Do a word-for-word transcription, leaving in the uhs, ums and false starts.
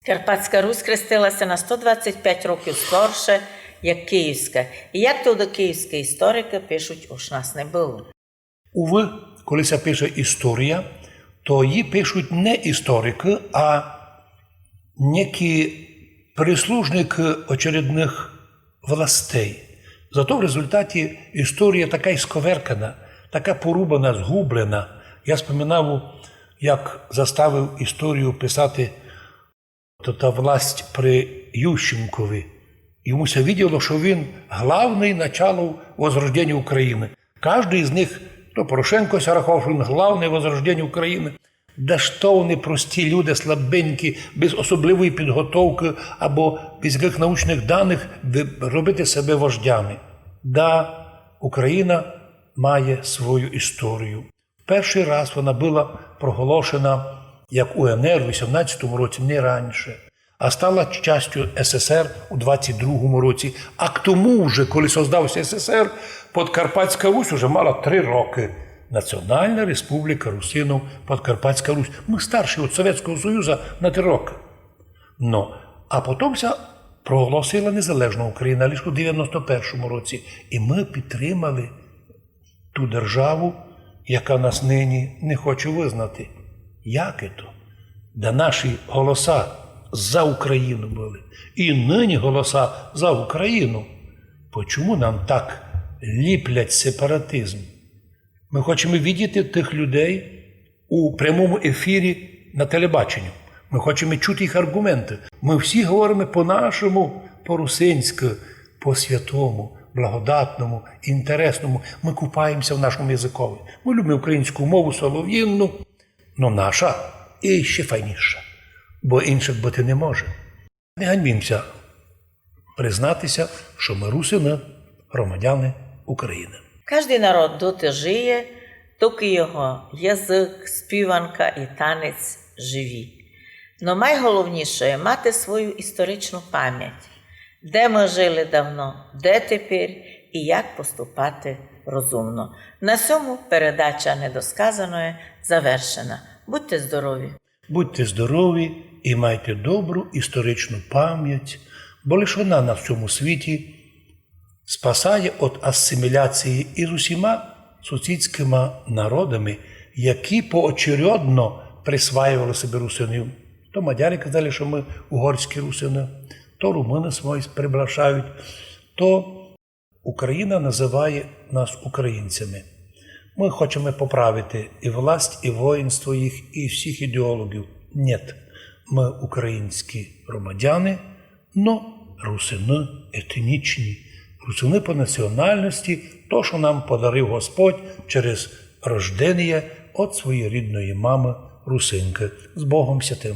Карпатська Русь хрестила ся на сто двадцять пять років скорше, як Київська. І як туды київські історикы пишуть, уж нас не было. Увы, коли ся пише історія, то її пишуть не історикы, а некі прислужникы очередных властей. Зато в результаті історія така й сковеркана, така порубана, згублена. Я споминав, як заставив історію писати та, та власть при Ющенкові. Йому ся виділо, што він главный начало возрождення Україны. Каждый з них, то Порошенко ся рахував, што він главный возрождення Україны. Да што вони, прості люди, слабенькі, без особливої підготовкы або без якых научных даных, ви-, робити себе вождями? Да, Україна має свою історію. Першый раз вона была проголошена як УНР у вісімнадцятому році, не раніше, а стала частю СССР у двадцять другому році. А к тому вже, коли создався СССР, Подкарпатська Русь уже мала три рокы. Національна Республіка Русинів Подкарпатська Русь. Мы старші від Совєтського Союза на три рокы. Но, а потом ся проголосила незалежна Україна лише у девяносто першому році. І мы підтримали ту державу, яка нас нині не хоче визнати. Як то? Да наші голоса за Україну были. І нині голоса за Україну. Почому нам так ліплять сепаратизм? Мы хочеме видіти тых людей у прямому ефірі на телебаченню. Мы хочеме чути їх арґументы. Мы всі говориме по-нашому, по-русинськы, по-святому, благодатному, інтересному. Мы купаєме ся в нашому языкови. Мы любиме українську мову солов'їнну, но наша і ще файніша, бо іншых быти не може. Не ганьбім ся признати ся, што мы русины, громадяни Україны. Каждый народ доты жиє, докы його язык, співанка і танець живі. Но найголовніше є мати свою історичну память. Де мы жили давно, де тепер і як поступати розумно. На сьому передача недосказаноє завершена. Будьте здорові! Будьте здорові і майте добру історичну память, бо лише вона нас в сьому світі спасає від асиміляції із усіма сусідськыма народами, які поочередно присваювали собі русинів. То мадяры казали, што мы угорські русины, то румыны свої приглашають, то Україна называє нас українцями. Мы хочеме поправити і власть, і воїнство їх, і всіх ідеологів. Нєт. Мы українські громадяни, но русины етнічні. Русины по національности, то, што нам подарив Господь через рожденіє од своєї рідної мамы русинкы. З Богом святым!